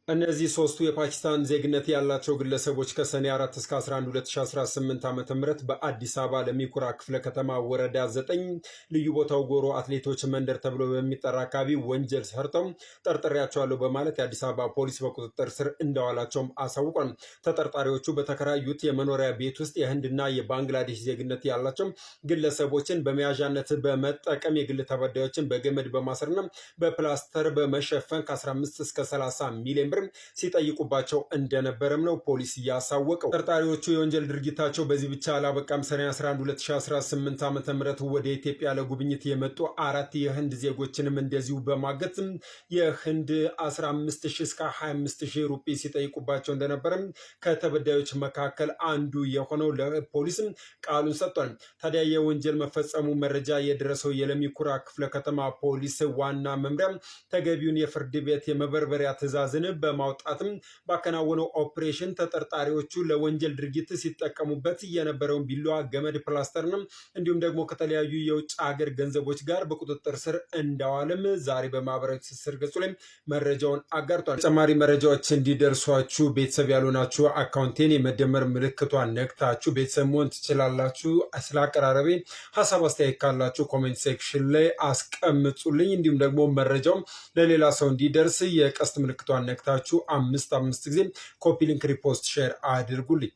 እነዚህ ሶስቱ የፓኪስታን ዜግነት ያላቸው ግለሰቦች ከሰኔ 4 እስከ 11 2018 ዓ ም በአዲስ አበባ ለሚኩራ ክፍለ ከተማ ወረዳ 9 ልዩ ቦታው ጎሮ አትሌቶች መንደር ተብሎ በሚጠራ አካባቢ ወንጀል ሰርተው ጠርጥሬያቸዋለሁ በማለት የአዲስ አበባ ፖሊስ በቁጥጥር ስር እንዳዋላቸውም አሳውቋል። ተጠርጣሪዎቹ በተከራዩት የመኖሪያ ቤት ውስጥ የህንድና የባንግላዴሽ ዜግነት ያላቸው ግለሰቦችን በመያዣነት በመጠቀም የግል ተበዳዮችን በገመድ በማሰርና በፕላስተር በመሸፈን ከ15 እስከ 30 ሚሊዮን ብር ሲጠይቁባቸው እንደነበረም ነው ፖሊስ ያሳወቀው። ተጠርጣሪዎቹ የወንጀል ድርጊታቸው በዚህ ብቻ አላበቃም። ሰኔ 11 2018 ዓ ም ወደ ኢትዮጵያ ለጉብኝት የመጡ አራት የህንድ ዜጎችንም እንደዚሁ በማገት የህንድ 15 እስከ 25 ሩፒ ሲጠይቁባቸው እንደነበረም ከተበዳዮች መካከል አንዱ የሆነው ለፖሊስም ቃሉን ሰጥቷል። ታዲያ የወንጀል መፈጸሙ መረጃ የደረሰው የለሚኩራ ክፍለ ከተማ ፖሊስ ዋና መምሪያ ተገቢውን የፍርድ ቤት የመበርበሪያ ትዕዛዝን በማውጣትም ባከናወነው ኦፕሬሽን ተጠርጣሪዎቹ ለወንጀል ድርጊት ሲጠቀሙበት የነበረውን ቢላዋ፣ ገመድ፣ ፕላስተርንም እንዲሁም ደግሞ ከተለያዩ የውጭ ሀገር ገንዘቦች ጋር በቁጥጥር ስር እንዳዋልም ዛሬ በማህበራዊ ትስስር ገጹ ላይ መረጃውን አጋርቷል። ተጨማሪ መረጃዎች እንዲደርሷችሁ ቤተሰብ ያልሆናችሁ አካውንቴን የመደመር ምልክቷን ነክታችሁ ቤተሰብ መሆን ትችላላችሁ። ስለ አቀራረቤ ሀሳብ አስተያየት ካላችሁ comment section ላይ አስቀምጡልኝ። እንዲሁም ደግሞ መረጃው ለሌላ ሰው እንዲደርስ የቀስት ምልክቷን ነክታችሁ አምስት አምስት ጊዜ copy link፣ repost፣ share አድርጉልኝ።